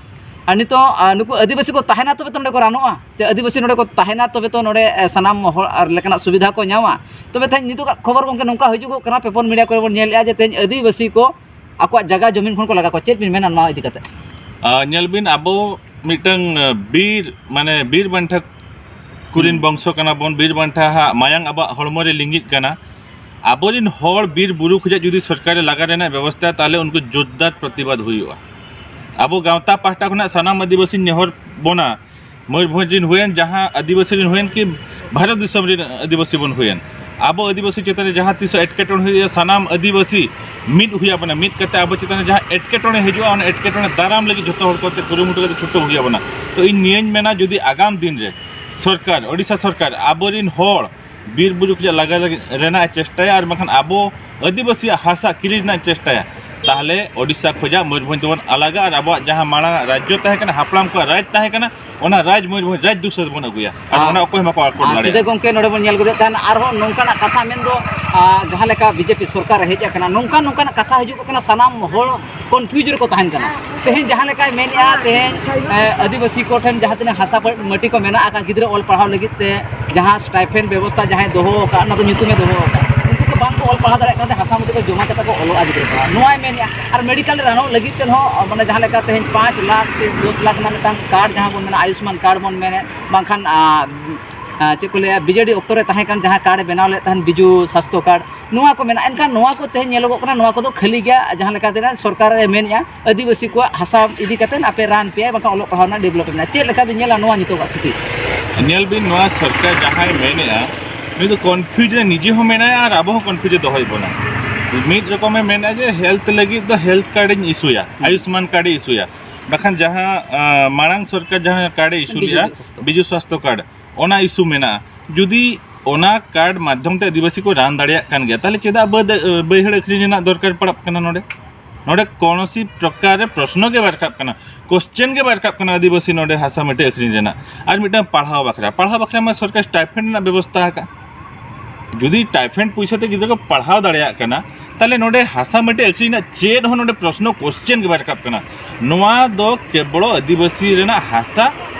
ᱟᱨ ᱱᱤᱛᱚᱜ, ᱟᱨ ᱱᱩᱠᱩ ᱟᱹᱫᱤᱵᱟᱹᱥᱤ ᱠᱚ ᱛᱟᱦᱮᱱᱟ, ᱛᱚᱵᱮ ᱛᱚ ᱱᱚᱰᱮ ᱠᱚ ᱨᱟᱱᱚᱜᱼᱟ᱾ ᱛᱮ ᱟᱹᱫᱤᱵᱟᱹᱥᱤ ᱱᱚᱰᱮ ᱠᱚ ᱛᱟᱦᱮᱱᱟ, ᱛᱚᱵᱮ ᱛᱚ ᱱᱚᱰᱮ, ᱮ, ᱥᱟᱱᱟᱢ ᱦᱚᱲ ᱟᱨ ᱞᱮᱠᱟᱱᱟᱜ ᱥᱩᱵᱤᱫᱷᱟ ᱠᱚ ᱧᱟᱢᱟ᱾ ᱛᱚᱵᱮ ᱛᱮᱦᱮᱧ ᱱᱤᱛᱚᱜᱟᱜ ᱠᱷᱚᱵᱚᱨ ᱜᱚᱢᱠᱮ ᱱᱚᱝᱠᱟ ᱦᱤᱡᱩᱜᱚᱜ ᱠᱟᱱᱟ, ᱯᱮᱯᱟᱨ ᱢᱤᱰᱤᱭᱟ ᱠᱚᱨᱮ ᱵᱚᱱ ᱧᱮᱞᱮᱜᱼᱟ ᱡᱮ ᱛᱮᱦᱮᱧ ᱟᱹᱫᱤᱵᱟᱹᱥᱤ ᱠᱚ ᱟᱠᱚᱣᱟᱜ ᱡᱟᱭᱜᱟ ᱡᱚᱢᱤᱱ ᱠᱷᱚᱱ ᱠᱚ ᱞᱟᱜᱟ ᱠᱚᱣᱟ᱾ ᱪᱮᱫ ᱵᱤᱱ ᱢᱮᱱᱟ ᱱᱚᱣᱟ ᱤᱫᱤ ᱠᱟᱛᱮ? ᱟᱨ ᱧᱮᱞ ᱵᱤᱱ, ᱟᱵᱚ ᱢᱤᱫᱴᱟᱝ, ᱟᱸ, ᱵᱤᱨ, ᱢᱟᱱᱮ, ᱵᱤᱨ ᱵᱟᱱᱴᱟ ᱠᱚᱨᱮᱱ ᱦᱩᱸ᱾ ᱵᱚᱝᱥᱚ ᱠᱟᱱᱟ ᱵᱚᱱ, ᱵᱤᱨ ᱵᱟᱱᱴᱟ ᱦᱟᱜ ᱢᱟᱭᱟᱝ ᱟᱵᱚᱣᱟᱜ ᱦᱚᱲᱢᱚ ᱨᱮ ᱞᱤᱸᱜᱤᱜ ᱠᱟᱱᱟ᱾ ᱟᱵᱚᱨᱮᱱ ᱦᱚᱲ ᱵᱤᱨ ᱵᱩᱨᱩ ᱠᱷᱚᱱᱟᱜ ᱡᱩᱫᱤ ᱥᱚᱨᱠᱟᱨᱮ ᱞᱟᱜᱟ ᱨᱮᱱᱟᱜ ᱵᱮᱵᱚᱥᱛᱷᱟ, ᱛᱟᱦᱚᱞᱮ ᱩᱱᱠᱩ ᱡᱳᱨᱫᱟᱨ ᱯᱨᱚᱛᱤᱵᱟᱫ ᱦᱩᱭᱩᱜᱼᱟ᱾ ᱟᱵᱚ ᱜᱟᱶᱛᱟ ᱯᱟᱦᱴᱟ ᱠᱷᱚᱱᱟᱜ ᱥᱟᱱᱟᱢ ᱟᱹᱫᱤᱵᱟᱹᱥᱤ ᱱᱮᱦᱚᱨ ᱵᱚᱱᱟ, ᱢᱚᱭᱩᱨᱵᱷᱚᱸᱡᱽ ᱨᱮᱱ ᱦᱩᱭᱮᱱ, ᱡᱟᱦᱟᱸ ᱟᱹᱫᱤᱵᱟᱹᱥᱤ ᱨᱮᱱ ᱦᱩᱭᱮᱱ, ᱠᱤ ᱵᱷᱟᱨᱚᱛ ᱫᱤᱥᱚᱢ ᱨᱮᱱ ᱟᱹᱫᱤᱵᱟᱹᱥᱤ ᱵᱚᱱ ᱦᱩᱭᱮᱱ, ᱟᱵᱚ ᱟᱹᱫᱤᱵᱟᱹᱥᱤ ᱪᱮᱛᱟᱱ ᱨᱮ ᱡᱟᱦᱟᱸ ᱛᱤᱥᱚᱜ ᱮᱴᱠᱮᱴᱚᱬᱮ ᱦᱩᱭᱩᱜᱼᱟ, ᱥᱟᱱᱟᱢ ᱟᱹᱫᱤᱵᱟᱹᱥᱤ ᱢᱤᱫ ᱦᱩᱭ ᱟᱵᱚᱱᱟ᱾ ᱢᱤᱫ ᱠᱟᱛᱮ ᱟᱵᱚ ᱪᱮᱛᱟᱱ ᱨᱮ ᱡᱟᱦᱟᱸ ᱮᱴᱠᱮᱴᱚᱬᱮ ᱦᱤᱡᱩᱜᱼᱟ, ᱚᱱᱟ ᱮᱴᱠᱮᱴᱚᱬᱮ ᱫᱟᱨᱟᱢ ᱞᱟᱹᱜᱤᱫ ᱡᱷᱚᱛᱚ ᱦᱚᱲ ᱠᱚᱛᱮ ᱠᱩᱨᱩᱢᱩᱴᱩ ᱠᱟᱛᱮ ᱪᱷᱩᱴᱟᱹᱣ ᱦᱩᱭ ᱟᱵᱚᱱᱟ᱾ ᱛᱚ ᱤᱧ ᱱᱤᱭᱟᱹᱧ ᱢᱮᱱᱟ, ᱡᱩᱫᱤ ᱟᱜᱟᱢ ᱫᱤᱱ ᱨᱮ ᱥᱚᱨᱠᱟᱨ, ᱳᱰᱤᱥᱟ ᱥᱚᱨᱠᱟᱨ ᱟᱵᱚᱨᱮᱱ ᱦᱚᱲ ᱵᱤᱨ ᱵᱩᱨᱩ ᱠᱷᱚᱱᱟᱜ ᱞᱟᱜᱟ ᱞᱟᱹᱜᱤᱫ ᱨᱮᱱᱟᱜ ᱮ ᱪᱮᱥᱴᱟᱭᱟ, ᱟᱨ ᱵᱟᱝᱠᱷᱟᱱ ᱟᱵᱚ ᱟᱹᱫᱤᱵᱟᱹᱥᱤᱭᱟᱜ ᱦᱟᱥᱟ ᱠᱤᱨᱤᱧ ᱨᱮᱱᱟᱜ ᱮ ᱪᱮᱥᱴᱟᱭᱟ, ᱛᱟᱦᱚᱞᱮ ᱳᱰᱤᱥᱟ ᱠᱷᱚᱱᱟᱜ ᱢᱚᱭᱩᱨᱵᱷᱚᱸᱡᱽ ᱫᱚᱵᱚᱱ ᱟᱞᱟᱜᱟ ᱟᱨ ᱟᱵᱚᱣᱟᱜ ᱡᱟᱦᱟᱸ ᱢᱟᱲᱟᱝ ᱟᱜ ᱨᱟᱡᱽᱡᱚ ᱛᱟᱦᱮᱸ ᱠᱟᱱᱟ, ᱦᱟᱯᱲᱟᱢ ᱠᱚᱣᱟᱜ ᱨᱟᱡᱽ ᱛᱟᱦᱮᱸ ᱠᱟᱱᱟ, ᱚᱱᱟ ᱨᱟᱡᱽ ᱢᱚᱭᱩᱨᱵᱷᱚᱸᱡᱽ ᱨᱟᱡᱽ ᱫᱩᱥᱟᱹᱨ ᱵᱚᱱ ᱟᱹᱜᱩᱭᱟ᱾ ᱟᱨ ᱟᱨ ᱚᱱᱟ ᱚᱠᱚᱭ ᱦᱚᱸ ᱵᱟᱠᱚ ᱟᱴᱠᱟᱣ ᱟᱨ ᱥᱤᱫᱟᱹ ᱫᱟᱲᱮᱭᱟᱜᱼᱟ᱾ ᱜᱚᱢᱠᱮ, ᱱᱚᱰᱮ ᱵᱚᱱ ᱧᱮᱞ ᱜᱚᱫᱮᱫ ᱛᱟᱦᱮᱱ ᱟᱨᱦᱚᱸ ᱱᱚᱝᱠᱟᱱᱟᱜ ᱠᱟᱛᱷᱟ ᱢᱮᱱᱫᱚ, ᱟᱨ ᱡᱟᱦᱟᱸ ᱞᱮᱠᱟ ᱵᱤᱡᱮᱯᱤ ᱥᱚᱨᱠᱟᱨ ᱦᱮᱡ ᱟᱠᱟᱱᱟ, ᱱᱚᱝᱠᱟ ᱱᱚᱝᱠᱟᱱᱟᱜ ᱠᱟᱛᱷᱟ ᱦᱤᱡᱩᱜ ᱠᱟᱱᱟ, ᱥᱟᱱᱟᱢ ᱦᱚᱲ ᱠᱚᱱᱯᱷᱤᱭᱩᱡᱽ ᱨᱮᱠᱚ ᱛᱟᱦᱮᱱ ᱠᱟᱱᱟ᱾ ᱛᱮᱦᱮᱧ ᱡᱟᱦᱟᱸ ᱞᱮᱠᱟᱭ ᱢᱮᱱᱮᱫᱼᱟ, ᱛᱮᱦᱮᱧ, ᱮ, ᱟᱹᱫᱤᱵᱟᱹᱥᱤ ᱠᱚ ᱴᱷᱮᱱ ᱡᱟᱦᱟᱸ ᱛᱤᱱᱟᱹᱜ ᱦᱟᱥᱟ ᱯᱟᱹ-, ᱢᱟᱹᱴᱤ ᱠᱚ ᱢᱮᱱᱟᱜ ᱟᱠᱟᱫ, ᱜᱤᱫᱽᱨᱟᱹ ᱚᱞ ᱯᱟᱲᱦᱟᱣ ᱞᱟᱹᱜᱤᱫ ᱛᱮ ᱡᱟᱦᱟᱸ ᱥᱴᱟᱭᱯᱷᱮᱱ ᱵᱮᱵᱚᱥᱛᱷᱟ ᱡᱟᱦᱟᱸᱭ ᱫᱚᱦᱚ ᱟᱠᱟᱫ, ᱚᱱᱟ ᱫᱚ ᱧᱩᱛᱩᱢᱮ ᱫᱚᱦᱚ ᱟᱠᱟᱫ, ᱩᱱᱠᱩ ᱠᱚ ᱵᱟᱝ ᱠᱚ ᱚᱞ ᱯᱟᱲᱦᱟᱣ ᱫᱟᱲᱮᱭᱟᱜ ᱠᱟᱱ ᱛᱮ ᱦᱟᱥᱟ ᱢᱟᱹᱴᱤ ᱠᱚ ᱡᱚᱢᱟ ᱠᱟᱛᱮ ᱠᱚ ᱚᱞᱚᱜᱼᱟ ᱜᱤᱫᱽᱨᱟᱹ ᱠᱚ᱾ ᱱᱚᱣᱟᱭ ᱢᱮᱱᱮᱫᱼᱟ᱾ ᱟᱨ ᱢᱮᱰᱤᱠᱮᱞ ᱨᱮ ᱨᱟᱱᱚᱜ ᱞᱟᱹᱜᱤᱫ ᱛᱮᱦᱚᱸ, ᱢᱟᱱᱮ, ᱡᱟᱦᱟᱸ ᱞᱮᱠᱟ ᱛᱮᱦᱮᱧ ᱯᱟᱸᱪ ᱞᱟᱠᱷ ᱥᱮ ᱫᱚᱥ ᱞᱟᱠᱷ ᱨᱮᱱᱟᱜ ᱢᱤᱫᱴᱟᱝ ᱠᱟᱨᱰ, ᱡᱟᱦᱟᱸ ᱵᱚᱱ ᱢᱮᱱᱟ ᱟᱭᱩᱥᱢᱟᱱ ᱠᱟᱨᱰ ᱵᱚᱱ ᱢᱮᱱᱮᱫ, ᱵᱟᱝᱠᱷᱟᱱ, ᱟ, ᱟ, ᱪᱮᱫ ᱠᱚ ᱞᱟᱹᱭᱟ, ᱵᱤᱡᱮᱰᱤ ᱚᱠᱛᱚ ᱨᱮ ᱛᱟᱦᱮᱸ ᱠᱟᱱ ᱡᱟᱦᱟᱸ ᱠᱟᱨᱰ ᱮ ᱵᱮᱱᱟᱣ ᱞᱮᱫ ᱛᱟᱦᱮᱱ, ᱵᱤᱡᱩ ᱥᱟᱥᱛᱷᱚ ᱠᱟᱨᱰ, ᱱᱚᱣᱟ ᱠᱚ ᱢᱮᱱᱟᱜᱼᱟ᱾ ᱮᱱᱠᱷᱟᱱ ᱱᱚᱣᱟ ᱠᱚ ᱛᱮᱦᱮᱧ ᱧᱮᱞᱚᱜᱚᱜ ᱠᱟᱱᱟ, ᱱᱚᱣᱟ ᱠᱚᱫᱚ ᱠᱷᱟᱹᱞᱤ ᱜᱮᱭᱟ᱾ ᱡᱟᱦᱟᱸ ᱞᱮᱠᱟ ᱛᱮ ᱥᱚᱨᱠᱟᱨ ᱮ ᱢᱮᱱᱮᱫᱼᱟ, ᱟᱹᱫᱤᱵᱟᱹᱥᱤ ᱠᱚᱣᱟᱜ ᱦᱟᱥᱟ ᱤᱫᱤ ᱠᱟᱛᱮ ᱟᱯᱮ ᱨᱟᱱ ᱯᱮᱭᱟ, ᱵᱟᱝᱠᱷᱟᱱ ᱚᱞᱚᱜ ᱯᱟᱲᱦᱟᱣ ᱨᱮᱱᱟᱜ ᱰᱮᱵᱷᱞᱚᱯ ᱢᱮᱱᱟᱜᱼᱟ᱾ ᱪᱮᱫ ᱞᱮᱠᱟ ᱵᱤᱱ ᱧᱮᱞᱟ ᱱᱚᱣᱟ ᱱᱤᱛᱚᱜᱟᱜ ᱥᱛᱷᱤᱛᱤ? ᱧᱮᱞ ᱵᱤᱱ, ᱱᱚᱣᱟ ᱥᱚᱨᱠᱟᱨ ᱡᱟᱦᱟᱸᱭ ᱢᱮᱱᱮᱫᱼᱟ, ᱩᱱᱤ ᱫᱚ ᱠᱚᱱᱯᱷᱤᱭᱩᱡᱽ ᱨᱮ ᱱᱤᱡᱮ ᱦᱚᱸ ᱢᱮᱱᱟᱭᱟ ᱟᱨ ᱟᱵᱚ ᱦᱚᱸ ᱠᱚᱱᱯᱷᱤᱭᱩᱡᱽ ᱨᱮ ᱫᱚᱦᱚᱭᱮᱫ ᱵᱚᱱᱟ᱾ ᱢᱤᱫ ᱨᱚᱠᱚᱢᱮ ᱢᱮᱱᱮᱫᱼᱟ ᱡᱮ ᱦᱮᱞᱛᱷ ᱞᱟᱹᱜᱤᱫ ᱫᱚ ᱦᱮᱞᱛᱷ ᱠᱟᱨᱰ ᱤᱧ ᱤᱥᱩᱭᱟ, ᱦᱩᱸ᱾ ᱟᱭᱩᱥᱢᱟᱱ ᱠᱟᱨᱰ ᱤᱧ ᱤᱥᱩᱭᱟ᱾ ᱵᱟᱠᱷᱟᱱ ᱡᱟᱦᱟᱸ, ᱟ, ᱢᱟᱲᱟᱝ ᱥᱚᱨᱠᱟᱨ ᱡᱟᱦᱟᱸ ᱠᱟᱨᱰ ᱮ ᱤᱥᱩ ᱵᱤᱡᱩ ᱞᱮᱫᱼᱟ, ᱥᱟᱥᱛᱷᱚ᱾ ᱵᱤᱡᱩ ᱥᱟᱥᱛᱷᱚ ᱠᱟᱨᱰ, ᱚᱱᱟ ᱤᱥᱩ ᱢᱮᱱᱟᱜᱼᱟ᱾ ᱡᱩᱫᱤ ᱚᱱᱟ ᱠᱟᱨᱰ ᱢᱟᱫᱽᱫᱷᱚᱢ ᱛᱮ ᱟᱹᱫᱤᱵᱟᱹᱥᱤ ᱠᱚ ᱨᱟᱱ ᱫᱟᱲᱮᱭᱟᱜ ᱠᱟᱱ ᱜᱮᱭᱟ, ᱛᱟᱦᱚᱞᱮ ᱪᱮᱫᱟᱜ ᱵᱟᱹᱫᱽ, ᱵᱟᱹᱭᱦᱟᱹᱲ ᱟᱹᱠᱷᱨᱤᱧ ᱨᱮᱱᱟᱜ ᱫᱚᱨᱠᱟᱨ ᱯᱟᱲᱟᱜ ᱠᱟᱱᱟ ᱱᱚᱰᱮ? ᱱᱚᱰᱮ ᱠᱳᱱᱳᱥᱤ ᱯᱨᱚᱠᱟᱨ ᱨᱮ ᱯᱨᱚᱥᱱᱚ ᱜᱮ ᱵᱟᱭ ᱨᱟᱠᱟᱵ ᱠᱟᱱᱟ, ᱠᱚᱥᱪᱮᱱ ᱜᱮ ᱵᱟᱭ ᱨᱟᱠᱟᱵ ᱠᱟᱱᱟ ᱟᱹᱫᱤᱵᱟᱹᱥᱤ ᱱᱚᱰᱮ ᱦᱟᱥᱟ ᱢᱟᱹᱴᱤ ᱟᱹᱠᱷᱨᱤᱧ ᱨᱮᱱᱟᱜ᱾ ᱟᱨ ᱢᱤᱫᱴᱟᱝ ᱯᱟᱲᱦᱟᱣ ᱵᱟᱠᱷᱨᱟ, ᱯᱟᱲᱦᱟᱣ ᱵᱟᱠᱷᱨᱟ ᱢᱟ ᱥᱚᱨᱠᱟᱨ ᱥᱴᱟᱭᱯᱷᱮᱱᱰ ᱨᱮᱱᱟᱜ ᱵᱮᱵᱚᱥᱛᱷᱟ ᱟᱠᱟᱫ᱾ ᱡᱩᱫᱤ ᱥᱴᱟᱭᱯᱷᱮᱱᱰ ᱯᱩᱭᱥᱟᱹ ᱛᱮ ᱜᱤᱫᱽᱨᱟᱹ ᱠᱚ ᱯᱟᱲᱦᱟᱣ ᱫᱟᱲᱮᱭᱟᱜ ᱠᱟᱱᱟ, ᱛᱟᱦᱚᱞᱮ ᱱᱚᱰᱮ ᱦᱟᱥᱟ ᱢᱟᱹᱴᱤ ᱟᱹᱠᱷᱨᱤᱧ ᱨᱮᱱᱟᱜ ᱪᱮᱫ ᱦᱚᱸ ᱱᱚᱰᱮ ᱯᱨᱚᱥᱱᱚ, ᱠᱚᱥᱪᱮᱱ ᱜᱮ ᱵᱟᱭ ᱨᱟᱠᱟᱵ ᱠᱟᱱᱟ᱾ ᱱᱚᱣᱟ ᱫᱚ ᱠᱮᱵᱚᱞ ᱟᱹᱫᱤᱵᱟᱹᱥᱤ ᱨᱮᱱᱟᱜ ᱦᱟᱥᱟ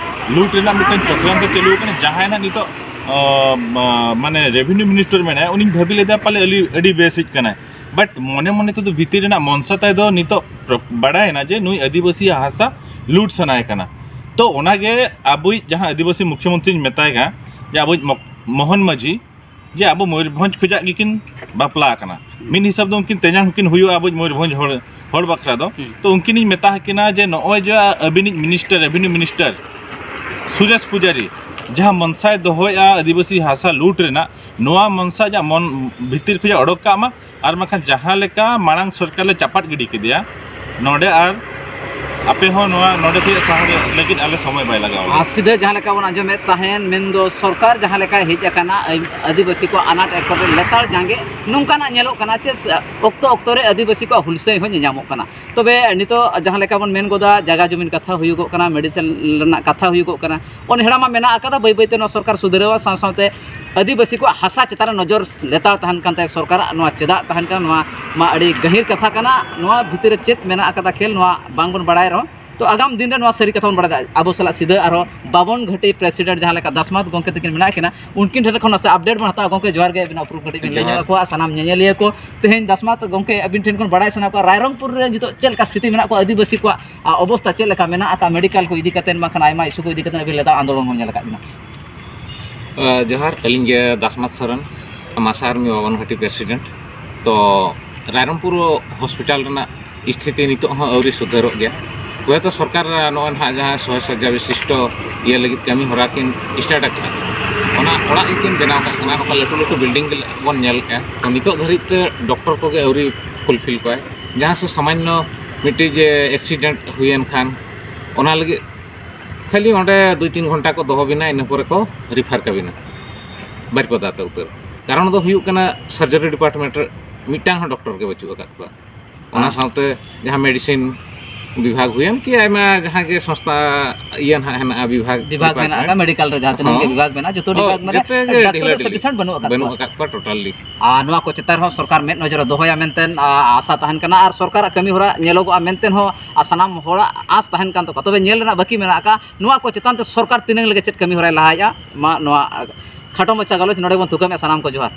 ᱞᱩᱴ ᱨᱮᱱᱟᱜ ᱢᱤᱫᱴᱟᱝ ᱪᱚᱠᱨᱟᱱᱛᱚ ᱪᱟᱹᱞᱩ ᱟᱠᱟᱱᱟ᱾ ᱡᱟᱦᱟᱸᱭ ᱱᱟᱜ ᱱᱤᱛᱚᱜ, ᱚ, ᱢᱟ-, ᱢᱟᱱᱮ ᱨᱮᱵᱷᱮᱱᱤᱭᱩ ᱢᱤᱱᱤᱥᱴᱟᱨ ᱢᱮᱱᱟᱭᱟ, ᱩᱱᱤᱧ ᱵᱷᱟᱹᱵᱤ ᱞᱮᱫᱟ ᱯᱟᱞᱮ ᱟᱹᱰᱤ, ᱟᱹᱰᱤ ᱵᱮᱥᱤᱡ ᱠᱟᱱᱟᱭ, ᱵᱟᱴ ᱢᱚᱱᱮ ᱢᱚᱱᱮ ᱛᱮᱫᱚ ᱵᱷᱤᱛᱤᱨ ᱨᱮᱱᱟᱜ ᱢᱚᱱᱥᱟ ᱛᱟᱭ ᱫᱚ ᱱᱤᱛᱚᱜ ᱯᱨᱚ-, ᱵᱟᱰᱟᱭᱮᱱᱟ ᱡᱮ ᱱᱩᱭ ᱟᱹᱫᱤᱵᱟᱹᱥᱤᱭᱟᱜ ᱦᱟᱥᱟ ᱞᱩᱴ ᱥᱟᱱᱟᱭᱮ ᱠᱟᱱᱟ᱾ ᱛᱚ ᱚᱱᱟᱜᱮ ᱟᱵᱚᱭᱤᱡ ᱡᱟᱦᱟᱸ ᱟᱹᱫᱤᱵᱟᱹᱥᱤ ᱢᱩᱠᱷᱭᱚᱢᱚᱱᱛᱨᱤᱧ ᱢᱮᱛᱟᱭ ᱠᱟᱱᱟ, ᱡᱮ ᱟᱵᱚᱭᱤᱡ ᱢᱚ-, ᱢᱳᱦᱚᱱ ᱢᱟᱹᱡᱷᱤ, ᱡᱮ ᱟᱵᱚ ᱢᱚᱭᱩᱨᱵᱷᱚᱸᱡᱽ ᱠᱷᱚᱱᱟᱜ ᱜᱮᱠᱤᱱ ᱵᱟᱯᱞᱟ ᱟᱠᱟᱱᱟ, ᱢᱤᱫ ᱦᱤᱥᱟᱹᱵ ᱫᱚ ᱩᱱᱠᱤᱱ ᱛᱮᱧᱟᱝ ᱦᱚᱸᱠᱤᱱ ᱦᱩᱭᱩᱜᱼᱟ ᱟᱵᱚᱭᱤᱡ ᱢᱚᱭᱩᱨᱵᱷᱚᱸᱡᱽ ᱦᱚᱲ, ᱦᱚᱲ ᱵᱟᱠᱷᱨᱟ ᱫᱚ᱾ ᱦᱩᱸ᱾ ᱛᱚ ᱩᱱᱠᱤᱱᱤᱧ ᱢᱮᱛᱟ ᱟᱹᱠᱤᱱᱟ ᱡᱮ ᱱᱚᱜᱼᱚᱭ ᱡᱮ ᱟᱹᱵᱤᱱᱤᱡ ᱢᱤᱱᱤᱥᱴᱟᱨ, ᱨᱮᱵᱷᱮᱱᱤᱭᱩ ᱢᱤᱱᱤᱥᱴᱟᱨ ᱥᱩᱨᱮᱥ ᱯᱩᱡᱟᱨᱤ ᱡᱟᱦᱟᱸ ᱢᱚᱱᱥᱟᱭ ᱫᱚᱦᱚᱭᱮᱫᱼᱟ ᱟᱹᱫᱤᱵᱟᱹᱥᱤ ᱦᱟᱥᱟ ᱞᱩᱴ ᱨᱮᱱᱟᱜ, ᱱᱚᱣᱟ ᱢᱚᱱᱥᱟ ᱡᱟ ᱢᱚᱱ ᱵᱷᱤᱛᱤᱨ ᱠᱷᱚᱱᱟᱜ ᱚᱰᱚᱠ ᱠᱟᱜ ᱢᱟ᱾ ᱟᱨ ᱵᱟᱝᱠᱷᱟᱱ ᱡᱟᱦᱟᱸ ᱞᱮᱠᱟ ᱢᱟᱲᱟᱝ ᱥᱚᱨᱠᱟᱨ ᱞᱮ ᱪᱟᱯᱟᱫ ᱜᱤᱰᱤ ᱠᱮᱫᱮᱭᱟ, ᱱᱚᱰᱮ ᱟᱨ ᱟᱯᱮ ᱦᱚᱸ ᱱᱚᱣᱟ ᱱᱚᱰᱮ ᱠᱷᱚᱱᱟᱜ ᱥᱟᱦᱟ ᱞᱟᱹᱜᱤᱫ ᱟᱞᱮ ᱥᱚᱢᱚᱭ ᱵᱟᱭ ᱞᱟᱜᱟᱣ ᱞᱮᱭᱟ᱾ ᱟᱨ ᱥᱤᱫᱷᱟᱹ ᱡᱟᱦᱟᱸ ᱞᱮᱠᱟ ᱵᱚᱱ ᱟᱸᱡᱚᱢᱮᱫ ᱛᱟᱦᱮᱱ, ᱢᱮᱱᱫᱚ ᱥᱚᱨᱠᱟᱨ ᱡᱟᱦᱟᱸ ᱞᱮᱠᱟᱭ ᱦᱮᱡ ᱟᱠᱟᱱᱟ, ᱟᱹ-, ᱟᱹᱫᱤᱵᱟᱹᱥᱤ ᱠᱚᱣᱟᱜ ᱟᱱᱟᱴ ᱮᱴᱠᱮᱴᱚᱬᱮ ᱞᱮᱛᱟᱲ ᱡᱟᱸᱜᱮ ᱱᱚᱝᱠᱟᱱᱟᱜ ᱧᱮᱞᱚᱜ ᱠᱟᱱᱟ ᱪᱮ ᱥ-, ᱚᱠᱛᱚ ᱚᱠᱛᱚ ᱨᱮ ᱟᱹᱫᱤᱵᱟᱹᱥᱤ ᱠᱚᱣᱟᱜ ᱦᱩᱞᱥᱟᱹᱭ ᱦᱚᱸ ᱧᱮᱧᱟᱢᱚᱜ ᱠᱟᱱᱟ᱾ ᱛᱚᱵᱮ ᱱᱤᱛᱚᱜ ᱡᱟᱦᱟᱸ ᱞᱮᱠᱟ ᱵᱚᱱ ᱢᱮᱱ ᱜᱚᱫᱟ, ᱡᱟᱭᱜᱟ ᱡᱚᱢᱤᱱ ᱠᱟᱛᱷᱟ ᱦᱩᱭᱩᱜᱚᱜ ᱠᱟᱱᱟ, ᱢᱮᱰᱤᱥᱤᱱ ᱨᱮᱱᱟᱜ ᱠᱟᱛᱷᱟ ᱦᱩᱭᱩᱜᱚᱜ ᱠᱟᱱᱟ, ᱚᱱᱦᱮᱲᱟ ᱢᱟ ᱢᱮᱱᱟᱜ ᱟᱠᱟᱫᱟ, ᱵᱟᱹᱭ ᱵᱟᱹᱭᱛᱮ ᱱᱚᱣᱟ ᱥᱚᱨᱠᱟᱨ ᱥᱩᱫᱷᱟᱹᱨᱟᱹᱣᱟ, ᱥᱟᱶ ᱥᱟᱶᱛᱮ ᱟᱹᱫᱤᱵᱟᱹᱥᱤ ᱠᱚᱣᱟᱜ ᱦᱟᱥᱟ ᱪᱮᱛᱟᱱ ᱨᱮ ᱱᱚᱡᱚᱨ ᱞᱮᱛᱟᱲ ᱛᱟᱦᱮᱱ ᱠᱟᱱ ᱛᱟᱭᱟ ᱥᱚᱨᱠᱟᱨᱟᱜ᱾ ᱱᱚᱣᱟ ᱪᱮᱫᱟᱜ ᱛᱟᱦᱮᱱ ᱠᱟᱱᱟ, ᱱᱚᱣᱟ ᱢᱟ ᱟᱹᱰᱤ ᱜᱟᱹᱦᱤᱨ ᱠᱟᱛᱷᱟ ᱠᱟᱱᱟ᱾ ᱱᱚᱣᱟ ᱵᱷᱤᱛᱤᱨ ᱨᱮ ᱪᱮᱫ ᱢᱮᱱᱟᱜ ᱟᱠᱟᱫᱟ ᱠᱷᱮᱞ, ᱱᱚᱣᱟ ᱵᱟᱝᱵᱚᱱ ᱵᱟᱲᱟᱭ ᱨᱮᱦᱚᱸ, ᱛᱚ ᱟᱜᱟᱢ ᱫᱤᱱ ᱨᱮ ᱱᱚᱣᱟ ᱥᱟᱹᱨᱤ ᱠᱟᱛᱷᱟ ᱵᱚᱱ ᱵᱟᱲᱟᱭ ᱫᱟᱲᱮᱭᱟᱜᱼᱟ᱾ ᱟᱵᱚ ᱥᱟᱞᱟᱜ ᱥᱤᱫᱷᱟᱹ ᱟᱨᱦᱚᱸ ᱵᱟᱵᱚᱱ ᱜᱷᱟᱹᱴᱤ ᱯᱨᱮᱥᱤᱰᱮᱱᱴ ᱡᱟᱦᱟᱸ ᱞᱮᱠᱟ ᱫᱟᱥᱢᱟᱛ ᱜᱚᱢᱠᱮ ᱛᱟᱹᱠᱤᱱ ᱢᱮᱱᱟᱜ ᱠᱤᱱᱟ, ᱩᱱᱠᱤᱱ ᱴᱷᱮᱱ ᱠᱷᱚᱱ ᱱᱟᱥᱮ ᱟᱯᱰᱮᱴ ᱵᱚᱱ ᱦᱟᱛᱟᱣᱟ᱾ ᱜᱚᱢᱠᱮ, ᱡᱚᱦᱟᱨ ᱜᱮ, ᱟᱹᱵᱤᱱᱟᱜ ᱩᱯᱨᱩᱢ ᱠᱟᱹᱴᱤᱡ ᱵᱤᱱ ᱞᱟᱹᱭ ᱧᱚᱜ ᱡᱚᱦᱟᱨ᱾ ᱟᱠᱚᱣᱟ ᱥᱟᱱᱟᱢ ᱧᱮᱧᱮᱞᱤᱭᱟᱹ ᱠᱚ᱾ ᱛᱮᱦᱮᱧ ᱫᱟᱥᱢᱟᱛ ᱜᱚᱢᱠᱮ, ᱟᱹᱵᱤᱱ ᱴᱷᱮᱱ ᱠᱷᱚᱱ ᱵᱟᱲᱟᱭ ᱥᱟᱱᱟ ᱠᱚᱣᱟ, ᱨᱟᱭᱨᱚᱝᱯᱩᱨ ᱨᱮ ᱱᱤᱛᱚᱜ ᱪᱮᱫ ᱞᱮᱠᱟ ᱥᱛᱷᱤᱛᱤ ᱢᱮᱱᱟᱜ ᱠᱚᱣᱟ, ᱟᱹᱫᱤᱵᱟᱹᱥᱤ ᱠᱚᱣᱟᱜ ᱟᱨ ᱚᱵᱚᱥᱛᱟ ᱪᱮᱫ ᱞᱮᱠᱟ ᱢᱮᱱᱟᱜ ᱟᱠᱟᱫ, ᱢᱮᱰᱤᱠᱟᱞ ᱠᱚ ᱤᱫᱤ ᱠᱟᱛᱮᱫ, ᱵᱟᱝᱠᱷᱟᱱ ᱟᱭᱢᱟ ᱤᱥᱩ ᱠᱚ ᱤᱫᱤ ᱠᱟᱛᱮᱫ ᱟᱹᱵᱤᱱ ᱞᱮᱛᱟᱲ ᱟᱱᱫᱳᱞᱚᱱ ᱵᱚᱱ ᱧᱮᱞ ᱟᱠᱟᱫ ᱵᱤᱱᱟ᱾ ᱟᱸ, ᱡᱚᱦᱟᱨ, ᱟᱹᱞᱤᱧ ᱜᱮ ᱫᱟᱥᱢᱟᱛ ᱥᱚᱨᱮᱱ, ᱢᱟᱥᱟ ᱟᱨᱢᱤ ᱵᱟᱵᱚᱱ ᱜᱷᱟᱹᱴᱤ ᱯᱨᱮᱥᱤᱰᱮᱱᱴ᱾ ᱛᱚ, ᱨᱟᱭᱨᱚᱝᱯᱩᱨ ᱦᱚᱥᱯᱤᱴᱟᱞ ᱨᱮᱱᱟᱜ ᱥᱛᱷᱤᱛᱤ ᱱᱤᱛᱚᱜ ᱦᱚᱸ ᱟᱹᱣᱨᱤ ᱥᱩᱫᱷᱟᱹᱨᱚᱜ ᱜᱮᱭᱟ᱾ ᱦᱳᱭᱛᱳ ᱥᱚᱨᱠᱟᱨ ᱱᱚᱜᱼᱚᱭ ᱱᱟᱦᱟᱜ ᱡᱟᱦᱟᱸ ᱥᱚᱭ ᱥᱚᱡᱡᱟ ᱵᱤᱥᱤᱥᱴᱚ ᱤᱭᱟᱹ ᱞᱟᱹᱜᱤᱫ ᱠᱟᱹᱢᱤ ᱦᱚᱨᱟ ᱠᱤᱱ start ᱟᱠᱟᱫᱼᱟ, ᱚᱱᱟ ᱚᱲᱟᱜ ᱜᱮᱠᱤᱱ ᱵᱮᱱᱟᱣ ᱠᱟᱜ ᱠᱟᱱᱟ᱾ ᱱᱚᱝᱠᱟ ᱞᱟᱹᱴᱩ ᱞᱟᱹᱴᱩ building ᱜᱮ ᱵᱚᱱ ᱧᱮᱞᱮᱫᱼᱟ᱾ ᱛᱚ, ᱱᱤᱛᱚᱜ ᱫᱷᱟᱹᱨᱤᱡ ᱛᱮ ᱰᱚᱠᱴᱚᱨ ᱠᱚᱜᱮ ᱟᱹᱣᱨᱤ fulfill ᱠᱚᱣᱟᱭ᱾ ᱡᱟᱦᱟᱸ ᱥᱮ ᱥᱟᱢᱟᱱᱱᱚ ᱢᱤᱫᱴᱤᱡ ᱡᱮ accident ᱦᱩᱭᱮᱱ ᱠᱷᱟᱱ, ᱚᱱᱟ ᱞᱟᱹᱜᱤᱫ ᱠᱷᱟᱹᱞᱤ ᱚᱸᱰᱮ ᱫᱩᱭ ᱛᱤᱱ ᱜᱷᱚᱱᱴᱟ ᱠᱚ ᱫᱚᱦᱚ ᱵᱤᱱᱟ, ᱤᱱᱟᱹ ᱯᱚᱨᱮ ᱠᱚ refer ᱠᱟᱵᱤᱱᱟ ᱵᱟᱨᱤᱯᱟᱫᱟ ᱛᱮ ᱩᱛᱟᱹᱨ᱾ ᱠᱟᱨᱚᱱ ᱫᱚ ᱦᱩᱭᱩᱜ ᱠᱟᱱᱟ, surgery department ᱨᱮ ᱢᱤᱫᱴᱟᱝ ᱦᱚᱸ ᱰᱚᱠᱴᱚᱨ ᱜᱮ ᱵᱟᱹᱪᱩᱜ ᱟᱠᱟᱫ ᱠᱚᱣᱟ᱾ ᱚᱱᱟ ᱦᱮᱸ᱾ ᱥᱟᱶᱛᱮ ᱡᱟᱦᱟᱸ medicine ᱵᱤᱵᱷᱟᱜᱽ ᱦᱩᱭᱮᱱ ᱠᱤ ᱟᱭᱢᱟ ᱡᱟᱦᱟᱸ ᱜᱮ ᱥᱚᱝᱥᱛᱷᱟ ᱤᱭᱟᱹ ᱱᱟᱦᱟᱜ ᱦᱮᱱᱟᱜᱼᱟ, ᱵᱤᱵᱷᱟᱜᱽ, ᱵᱤᱵᱷᱟᱜᱽ ᱢᱮᱱᱟᱜ department᱾ ᱟᱠᱟᱫ, ᱢᱮᱰᱤᱠᱟᱞ ᱨᱮ ᱡᱟᱦᱟᱸ ᱛᱤᱱᱟᱹᱜ ᱜᱮ ᱦᱚᱸ᱾ ᱵᱤᱵᱷᱟᱜᱽ ᱢᱮᱱᱟᱜᱼᱟ, ᱡᱚᱛᱚ ᱦᱚᱸ, department ᱨᱮ ᱡᱚᱛᱚ ᱜᱮ ᱰᱷᱤᱞᱟᱹ ᱰᱷᱤᱞᱟᱹ᱾ ᱥᱟᱯᱷᱤᱥᱤᱭᱮᱱᱴ ᱵᱟᱹᱱᱩᱜ ᱟᱠᱟᱫ ᱵᱟᱹᱱᱩᱜ ᱠᱚᱣᱟ᱾ ᱟᱠᱟᱫ ᱠᱚᱣᱟ totally᱾ ᱟᱨ ᱱᱚᱣᱟ ᱠᱚ ᱪᱮᱛᱟᱱ ᱨᱮᱦᱚᱸ ᱥᱚᱨᱠᱟᱨ ᱢᱮᱫ ᱱᱚᱡᱚᱨᱮ ᱫᱚᱦᱚᱭᱟ ᱢᱮᱱᱛᱮ, ᱟ, ᱟᱥᱟ ᱛᱟᱦᱮᱱ ᱠᱟᱱᱟ᱾ ᱟᱨ ᱥᱚᱨᱠᱟᱨᱟᱜ ᱠᱟᱹᱢᱤ ᱦᱚᱨᱟ ᱧᱮᱞᱚᱜᱚᱜᱼᱟ ᱢᱮᱱᱛᱮ ᱦᱚᱸ, ᱟᱨ ᱥᱟᱱᱟᱢ ᱦᱚᱲᱟᱜ ᱟᱸᱥ ᱛᱟᱦᱮᱱ ᱠᱟᱱ ᱛᱟᱠᱚᱣᱟ᱾ ᱛᱚᱵᱮ ᱧᱮᱞ ᱨᱮᱱᱟᱜ ᱵᱟᱹᱠᱤ ᱢᱮᱱᱟᱜ ᱟᱠᱟᱫ, ᱱᱚᱣᱟ ᱠᱚ ᱪᱮᱛᱟᱱ ᱛᱮ ᱥᱚᱨᱠᱟᱨ ᱛᱤᱱᱟᱹᱝ ᱞᱮᱠᱟ ᱪᱮᱫ ᱠᱟᱹᱢᱤ ᱦᱚᱨᱟᱭ ᱞᱟᱦᱟᱭᱮᱫᱼᱟ᱾ ᱢᱟ ᱱᱚᱣᱟ, ᱟ, ᱠᱷᱟᱴᱚ ᱢᱟᱪᱷᱟ ᱜᱟᱞᱚᱪ ᱱᱚᱰᱮ ᱵᱚᱱ ᱛᱷᱩᱠᱟᱹᱢᱮᱫᱼᱟ᱾ ᱥᱟᱱᱟᱢ ᱠᱚ ᱡᱚᱦᱟᱨ᱾